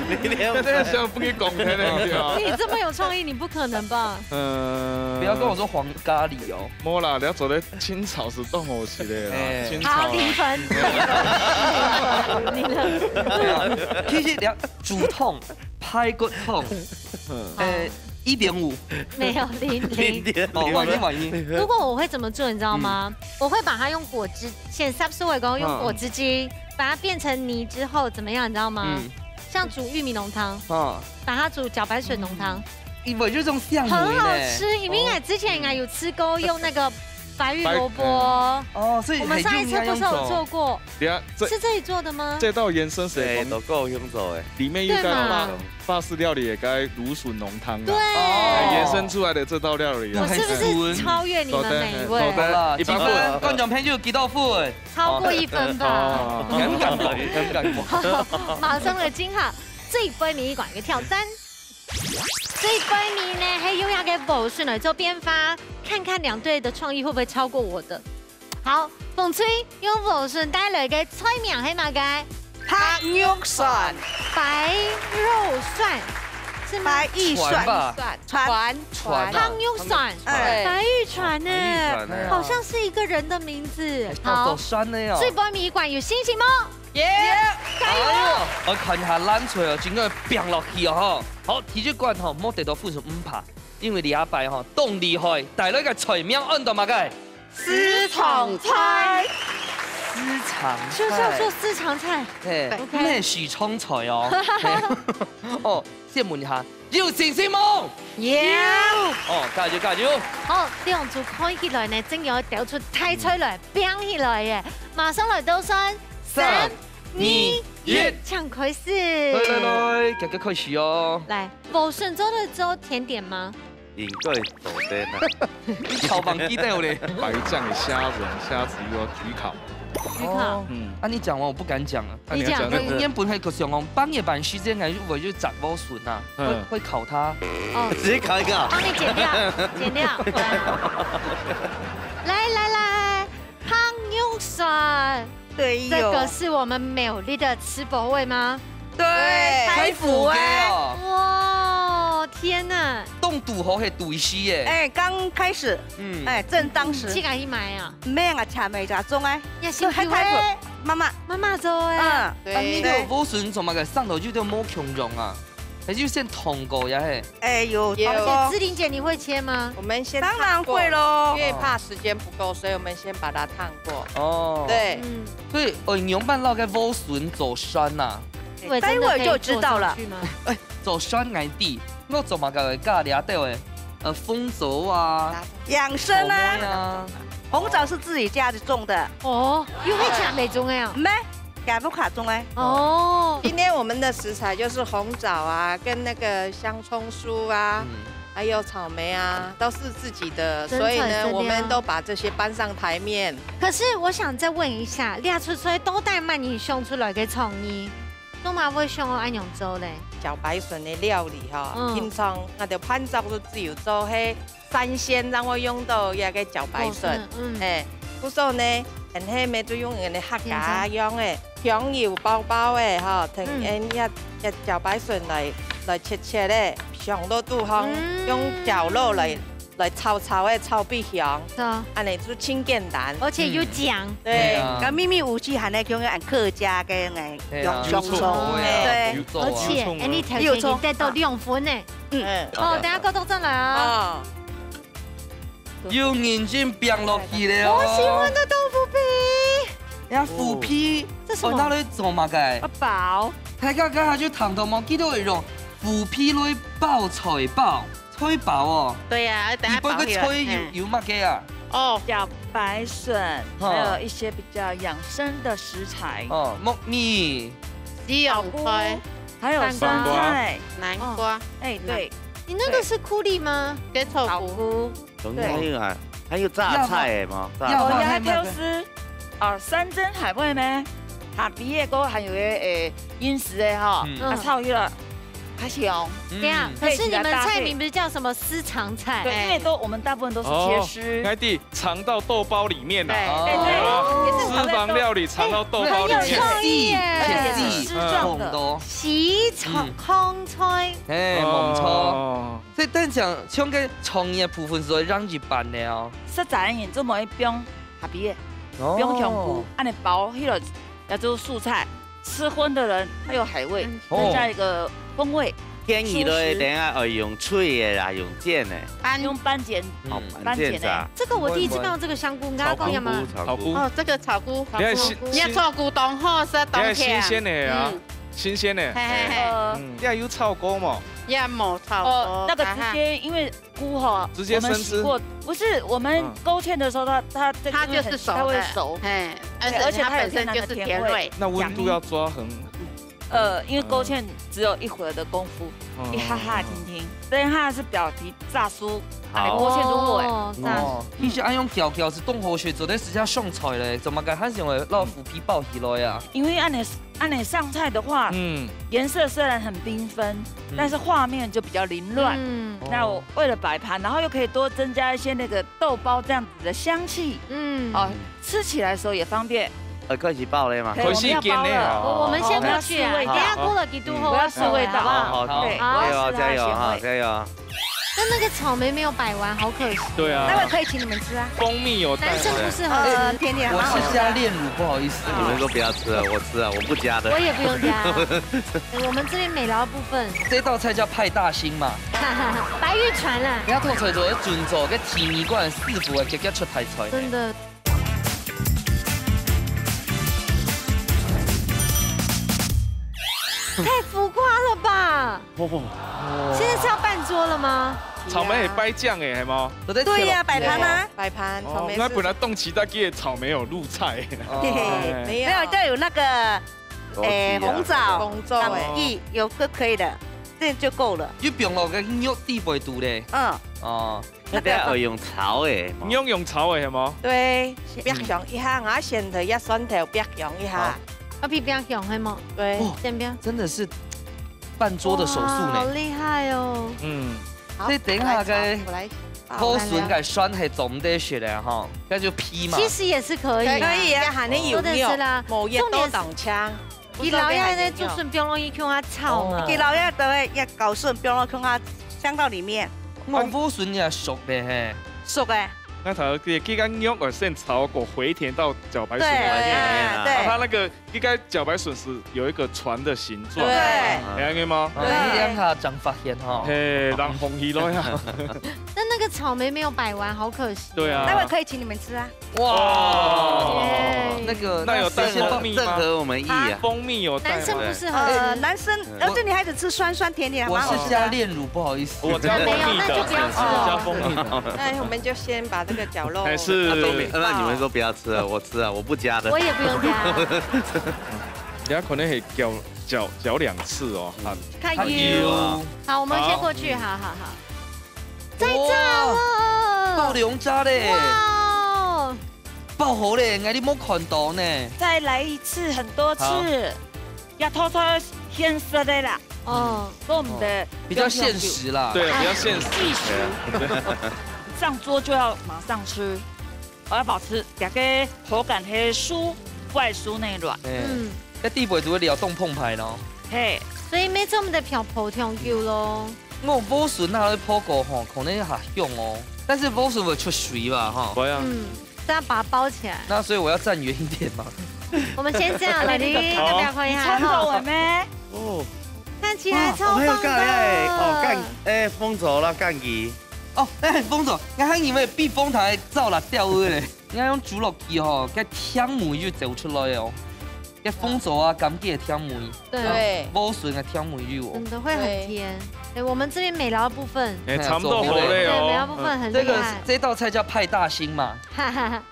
你這樣想不給講太冷的啊。你這麼有創意，你不可能吧？呃，不要跟我說黃咖哩哦。無啦，你要做得清炒是當好食的啦，欸。清炒啊。好，零分。你呢？沒有，其實你要煮湯，排骨湯，欸，一點五。 沒有，零，零。零點五。哦，萬一，萬一。如果我會怎麼做，你知道嗎？嗯。我會把它用果汁，先煠熟以後用果汁機，嗯。把它變成泥之後怎麼樣，你知道嗎？嗯。像煮玉米濃湯，嗯。把它煮茭白筍濃湯。因為這種香味呢。很好吃，因為我之前應該有吃過，用那個白玉蘿蔔。白，嗯。哦，所以我們上一次不是有做過？很用心那種。等一下，這，是這裡做的嗎？這道延伸是講，欸，都夠用做欸。裡面又加了嘛。對嘛？ 法式料理个莴筍濃湯啊，對。欸，延伸出來的這道料理啊。我是不是超越你們每一位？對，對，對，好啦，一百分。請問觀眾朋友幾多分？超過一分吧。哦。很感動，很感動。馬上來進行最尾尾一關个挑戰。最尾尾呢，係用這個莴筍來做變化，看看兩隊的創意會不會超過我的。 好，紅隊用莴筍帶來个菜名係麼个？白肉蒜。白肉蒜，是嗎？白玉蒜。船吧？船。船。船啊。白肉蒜，哎。白玉船呢？白玉船欸。好像是一個人的名字。欸，好。叫做山的哦。最尾尾一關有信心嗎？耶！加油！哎喲，我看一下藍隊哦，真个拼落去哦吼。好，第一關吼，莫得到分數毋怕，因為這擺吼，當厲害，帶來个菜名安到麼个？ 私藏菜。私藏菜。就是要做私藏菜。嘿，OK。毋係私藏菜哦。嘿。哦，先問一下，有信心無？有。哦，加油加油！好，兩組看起來呢，正要調出大菜來，拼起來耶！馬上來倒算，三、三、二、二、一，一。請開始。來來來，遽遽開始哦。來，無順做得做甜點嗎？應該做得啦。你頭髮記得有咧。白醬的蝦仁、蝦子又要焗烤。焗烤。哦，嗯。啊，你講完我不敢講了。啊，你講。你要講那個。因為原本還有想講，半夜半時間，還是我就炸莴筍啊，嗯。會，會烤它。哦。直接烤一個啊。幫你剪掉，剪掉。來，來，來，胖肉蒜。對喲。這個是我們苗栗的吃播味嗎？對，開府的哦。哇，天哪！當堵好係堵死耶。哎，剛開始，嗯。哎，正當時。嗯，自家去買啊？毋係啊，請買一種哎。也辛苦哎。係大埔，媽媽。媽媽做哎。嗯。對。啊，你个莴筍做麼个生到有點無共樣啊？還是有先燙過呀嘿？哎，有燙過。有。而且志玲姐，你會切嗎？我們先燙過，當然會咯。因為怕時間不夠，所以我們先把它燙過。哦。對。嗯。所以，哦，仰般摎該莴筍做酸吶？我真的可以坐上去嗎？待會就知道了。哎，做酸𠊎知，𠊎做麼个會加這兜个，呃，紅棗啊，養生啊。草莓啊。紅棗是自己家裡種的。哦，又係自家種个啊？毋係， 佢屋下種个。哦。今天我們的食材就是紅棗啊，跟那個香蔥酥啊，嗯。還有草莓啊，都是自己的，真材實料。所以呢，我們都把這些搬上台面。可是我想再問一下，這出菜到底麼人想出來个創意？做麼會想愛恁樣做咧？茭白筍的料理吼，嗯。平常𠊎兜伴奏都只有做嘿 三鮮正會用到這個茭白筍。哦，是，嗯。哎，故所呢，𠊎兜乜就用𠊎兜客家樣个香油包包个吼，同𠊎兜這，這茭白筍來，來切切个，放落肚項，嗯。用絞肉來，來炒炒个，炒分香，是啊。恁樣就盡簡單。而且又靚。嗯。對。對啊。該祕密武器還係用𠊎客家个，哎，對啊，香蔥。有蔥。哎。對。有蔥啊。而且，有蔥啊。哎，你頭先已經得到兩分呢。 嗯。嗯。哦，等下過多轉來啊。哦。有認真放落去了哦。我喜歡的豆腐皮。呀，腐皮，哦。這什麼？哦，拿來做麼个？要包。大家剛才就談到嘛，記得有一種腐皮來包菜包，菜包哦。對呀，等下包起來。裡背个菜有，嗯。有麼个啊？哦。茭白筍，哈。還有一些比較養生的食材。哦，木耳。西洋菜。草菇。 還有酸菜。南瓜。南瓜。哦，哎，對。你那個是苦力嗎？這草菇。草菇。對。還有啊，還有榨菜的嘛，榨菜。哦，你還挑絲。哦，山珍海味咩？下邊个還有个，誒，飲食的哈，嗯。啊，炒起來，較香。嗯。對啊，可以給它搭配。可是你們菜名不是叫什麼私藏菜？對，因為都，我們大部分都是切絲。哦，𠊎知， 藏到豆包裡面啊。對，對，對，哦。也是藏在豆，私房料理藏到豆包裡面。哎，很有創意耶。而且也是絲狀的。嗯。私藏菜。嗯。嘿，無錯。哦。所以等於講，像个創意个部分係會讓一般个哦。實在人做麼个放下邊个，哦。放香菇，恁樣包起來，也做素菜。 吃葷的人，它有海味，嗯。增加一個風味。哦。建議咧，舒適。等下愛用炊个啦，用煎个。煸。用煸煎。哦，嗯。煸煎个。煸煎炸。這個我第一次看到這個香菇，你剛剛講什麼？炒菇，炒菇。炒菇。哦，這個炒菇。你看新，你看炒菇當好食，當香。你看新鮮个啊，嗯。新鮮个。嘿，嘿，嘿。呃，嗯。你還有炒過無？也無炒過，哦，那個直接，啊哈。因為 菇吼，直接生吃？我們洗過，不是，我們勾芡的時候，它，它這個很，嗯。它就是熟的，它會熟。嘿，而且它本身就是甜味。對，而且它有一些那個甜味。那溫度要抓很，呃，因為勾芡只有一會兒的功夫，嗯。一下下輕輕，等一下係表皮炸酥，好。哎，勾芡就入味。哦，炸酥。哦，其實恁樣攪攪係當好食，做得直接上菜咧，做麼个還想愛摎腐皮包起來啊？因為恁樣 恁樣上菜的話，嗯。顏色雖然很繽紛，嗯。但是畫面就比較凌亂。嗯。那我為了擺盤，然後又可以多增加一些那個豆包這樣子的香氣，嗯。哦，吃起來的時候也方便。呃，開始包了嗎？可以，我們要包了。開始煎了。我，我們先不去啊，好，好，好。等一下過了幾度後，嗯。我要試味道。好，好，好。對，好。我要試它的鹹味。加油，加油哈，加油。 但那個草莓沒有擺完，好可惜。對啊。待會可以請你們吃啊。蜂蜜有帶。男生不適合吃。呃，甜點，我是加煉乳，不好意思。你們都不要吃了，我吃啊，我不加的。我也不用加。我們這邊美勞部分。這道菜叫派大星嘛。白玉傳啊。你看，透出來做，準做个第二關師傅啊，直接出大菜呢。真的。太浮誇了吧！現在是要辦桌了嗎？草莓會擺醬誒，係無？都在切咯。對呀，擺盤啊。擺盤，草莓是。哦，𠊎本來當期待佢个草莓有入菜。哦。嘿嘿，沒有。沒有，就有那個，誒，紅棗、紅棗誒。枸杞，有就可以了，這樣就夠了。又放落个肉底背肚咧。嗯。哦，那個要用炒誒，係無？你用用炒誒，係無？對，煏香一下，𠊎先頭一蒜頭煏香一下。好。啊，煏煏香，係無？對。哦，先煏。真的是半桌的手速呢。哇，好厲害哦。嗯。 好，這等下个，我來炒，我來炒。莴筍个酸係做毋得食个吼，該就煏嘛。其實也是可以啊。可以啊，還能有肉，說的是啦，無熱到當強。重點是，佢老爺呢，竹筍放落去共下炒嘛。哦。佢老爺都會，也搞筍放落去共下香到裡面。哦，莴筍也熟个嘿。熟个。那它這個肉要先炒過，回填到茭白筍裡面。對，對。啊，它那個 應該茭白筍是有一個船的形狀，對。係恁樣嗎？哦，對。你兩下正發現吼。嘿，人紅起來啊。但那個草莓沒有擺完，好可惜。對啊。待會可以請你們吃啊。哇，耶。那個，那有帶蜂蜜嗎？正合我們意啊。蜂蜜有帶嗎？男生不適合吃。呃，男生，呃，我，這女孩子吃酸酸甜甜，還蠻好吃的。我是加煉乳，不好意思。我加蜂蜜的，沒有，那就不要吃了。我加蜂蜜的。那我們就先把這個絞肉。還是，那都沒，那你們都不要吃了，我 是啊，我不加的。我也不用加。人家可能會攪，攪，攪兩次哦，哈。較油。好，我們先過去，好。好，好，好。在炸了。哇，爆兩隻咧。哇哦。爆好咧，𠊎你無看到呢。再來一次，很多次。好。這道菜現食个啦。哦。嗯，所以我們的，哦，比較現實啦。對，比較現實。技術。對啊。上桌就要馬上吃。 我要保持這個口感係酥，外酥內軟。哎，嗯。該底背就會料當澎湃咯。嘿。所以每次我們的漂浮挺久咯。我莴筍拿來烰過吼，可能還香哦，但是莴筍會出水吧，哈。會啊。嗯，所以要把它包起來。那所以我要站遠一點嘛。我們先這樣，來，你要不要看一下？你穿過我沒？哦。看起來超棒的。哇，我還有蓋耶，哦，乾，哎，紅棗啦，枸杞。 哦，哎，紅棗，𠊎還以為避風塘个燥辣掉个咧。𠊎用煮落去吼，該甜味又走出來哦。該紅棗啊，枸杞个甜味，對。莴筍个甜味又哦。真的會很甜。對。哎，我們這邊美勞的部分，哎，差不多好累哦。對，美勞部分很厲害。這個，這道菜叫派大星嘛。哈哈哈，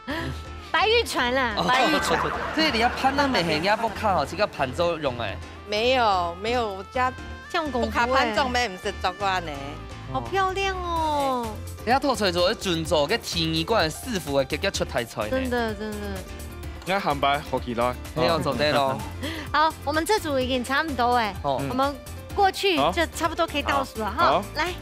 白玉船啦，哦，白玉船。這裡要盤到美黑，你要不看哦，這個盤子用哎。 沒有，沒有，我家像功夫欸。屋下盤裝乜毋識做過呢。好漂亮哦。哎。人家透出來做，準做个第二關師傅个，遽遽出大菜呢。真的，真的。𠊎下擺學起來。沒有，做得咯。好，我們這組已經差不多欸，哦。我們過去就差不多可以倒數了哈。好。好。來。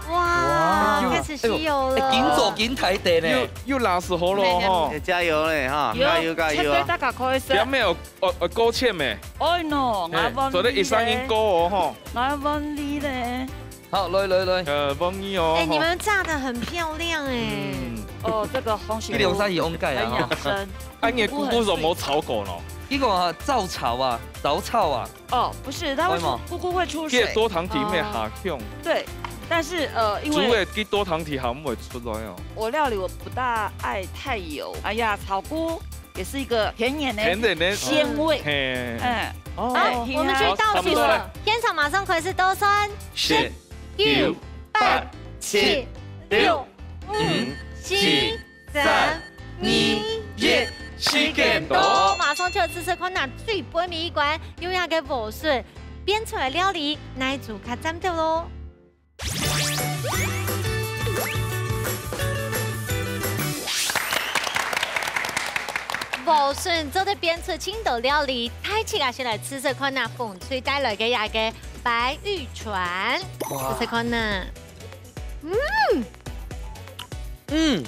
哇，哇。開始吸油了。哎，緊做緊大垤呢。又，又拉屎好了哈。哎，加油嘞哈，有，加油，加油啊。切對大家可以食。表面有 哦，哦，勾芡咩？哎喏，哎，𠊎問你咧。做得一聲音勾哦，吼。𠊎問你咧。好，來，來，來。呃，問你哦，哎，你們炸得很漂亮哎。嗯。哦，這個紅血一零三一翁蓋啊，很養生。啊，你的菇菇怎麼炒過呢？一個啊，燥炒啊，燥炒啊。哦，不是，它會出，會嗎？菇菇會出水。幾多糖體咩下香？哦。對，但是，呃，因為煮个幾多糖體還會出來哦。我料理我不大愛太油。哎呀，炒菇 也是一個甜甜的甜甜的鮮味。嘿。嗯。哦。好，哎，我們去倒數了。好，差不多了。現場馬上開始倒算。十、九、八、七、六、五、四、三、二、一，時間到。馬上就要試試看，哪最尾一關，用這個莴筍煸出來料理，哪一組較讚到咯？ 莴筍做得變出盡多料理，大自家先來試試看啊，紅隊帶來个這個白玉船，哇。試試看啊。嗯。嗯，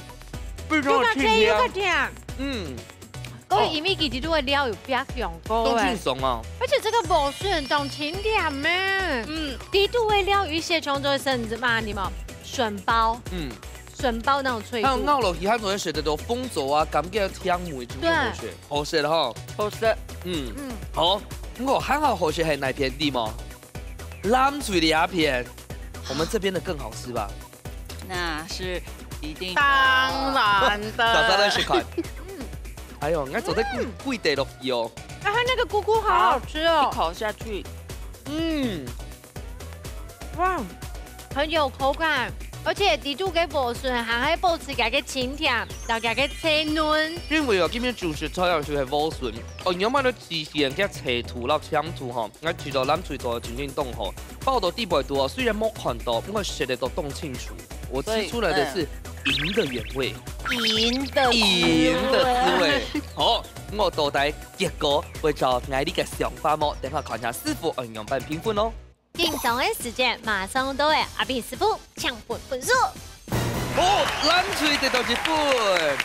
非常有清香。又較甜又較甜。嗯。 各位，哦。因為佢裡肚个料有煏香過欸。當清爽哦。而且這個莴筍當清甜咩。嗯。裡肚个料有一些像做筍子嘛，你們，筍包。嗯。筍包那種脆度。還有咬落去，還有人覺得有紅棗啊，感覺甜味，真的好食。對。好食的哈。好食。嗯。嗯。好，不過還好好食係哪片地嗎？藍隊這片，我們這邊的更好吃吧？ 那是一定的。當然的。早早的試看。哎喲，應該做得貴，嗯。貴得落去哦。啊，它那個菇菇好好吃哦。好，一口下去。嗯。哇，很有口感，而且裡肚个萵筍還會保持佢个清甜，摎佢个脆嫩。因為哦，今日主食菜啊就係萵筍，哦，你有買到新鮮个脆度摎甜度吼，𠊎試著藍隊做个真正當好，包到底背肚哦，雖然無看到，毋過食得到當清楚。我吃出來的是銀的原味，銀的滋味。銀的滋味。好，我到底結果會照𠊎俚个想法無？等下看下師傅愛仰般評分哦。 緊張个時間馬上到了，阿炳師傅，請分分數。哦，藍隊得到一分。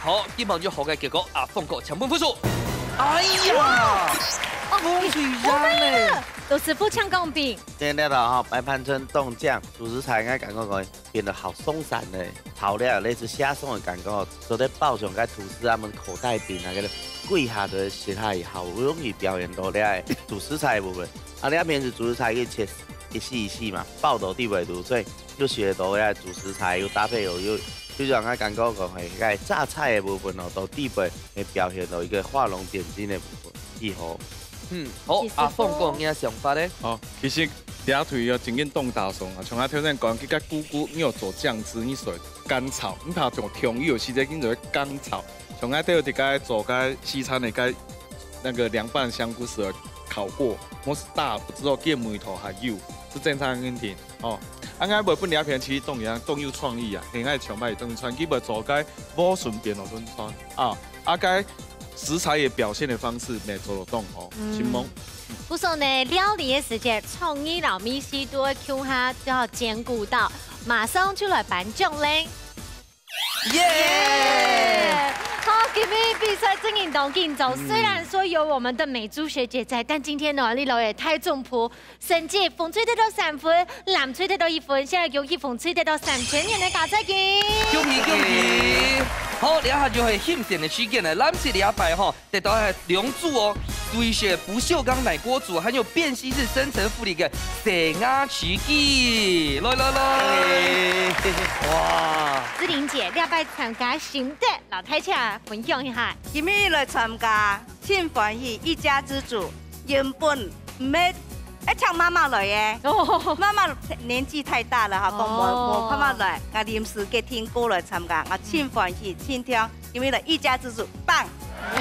好，今晡日好个結果，阿峰哥請分分數。哎呀，哦，風水壓呢？羅師傅請講評。今日啊，吼，擺盤成當靚，主食材應該感覺講變得好鬆散呢，炒料類似蝦鬆个感覺，做得包上該吐司啊，麼口袋餅啊，該个歸下都係食下好不容易表現到這主食材个部分。 啊，這片係主食材去切一絲一絲嘛，包到底背肚，所以又食得到个主食材，又搭配有，又，就像𠊎感覺講，嘿，該榨菜个部分哦，到底背會表現到一個畫龍點睛个部分，以後。嗯，好，阿峰哥，你个想法呢？哦，其實這隊要真正當打爽啊，像𠊎頭先講，佢个菇菇，你要做醬汁，你所以乾炒，你怕做調味，有時節你就會乾炒。像𠊎都有一個做个西餐个該 那個涼拌香菇絲烤過，毋係大，毋係做个味道還有，係正常个問題哦。啊，𠊎會分這片其實當然當有創意啊，現在全部當有創意，佢會做个萵筍變到當餐啊，啊，該食材个表現个方式乜做到當好，嗯。承蒙。故所呢，料理个時節，創意摎味緒都會共下，就要兼顧到，馬上就來頒獎咧。 耶！好，今日比賽真正當緊張，嗯。雖然說有我們的美珠學姐在，但今天呢，你老爺太重負，成績紅隊得到三分，藍隊得到一分，現在恭喜紅隊得到三千元个加菜金。恭喜恭喜！好，這下就係欣賞个時間了，藍隊這擺吼， 得到兩組哦，瑞士不鏽鋼奶鍋組，還有便攜式深層護理个洗牙器具。來來來，哇！志玲姐，這擺參加心得，摎大家分享一下。今日來參加，真歡喜，一家之煮，原本毋係，愛請媽媽來个。哦。媽媽年紀太大了哈，講無，哦。無辦法來，𠊎臨時決定過來參加，𠊎真歡喜，真暢。 因為呢，一家之煮，棒！慧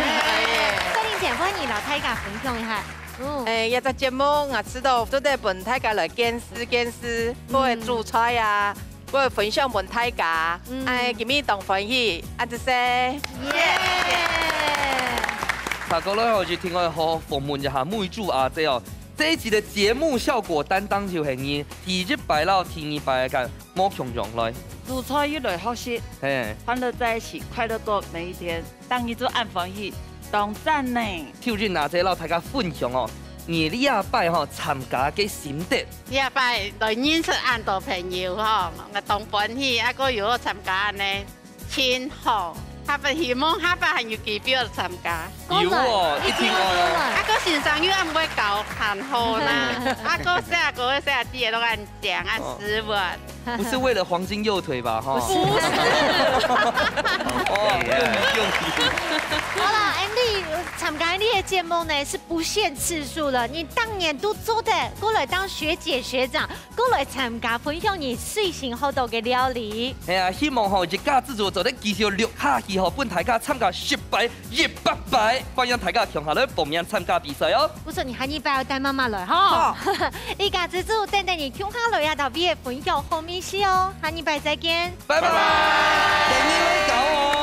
玲姐，歡迎你摎大家分享一下。嗯。誒，這隻節目𠊎知道做得分大家來見識見識，嗯。𠊎个煮菜啊，𠊎个分享分大家，嗯。哎，今日當歡喜，恁仔細。耶！接下來哦，就聽𠊎好訪問一下妹珠阿姐哦。這一集个節目效果擔當就係你第一擺摎第二擺个 無共樣來。煮菜又來學習，嘿。歡樂在一起，快樂過每一天，當日就恁歡喜，當讚呢！秀英阿姐摎大家分享哦，你這擺吼參加个心得。這擺來認識恁多朋友吼，𠊎當歡喜，啊，過又好參加恁呢，真好。下擺希望下擺還有機會參加。有哦，一定愛哦。啊，過先生又恁會教，恁好啦。啊，過細阿哥、細阿姊都恁靚，恁斯文。 不是為了黃金右腿吧？哈。不是。哦，用力，用力。好啦，Andy，參加你个節目呢，是不限次數了，你當年都做得過來當學姐學長，過來參加分享你最新學到个料理。哎呀，希望吼，一家之煮做得繼續錄下去吼，分大家參加失敗 一百擺，歡迎大家共下來報名參加比賽哦。不錯，你下二擺愛帶媽媽來吼。好。一家之煮，等等你共下來啊，摎𠊎分享好味緒哦。下二擺再見。拜拜。拜拜。等你來搞哦。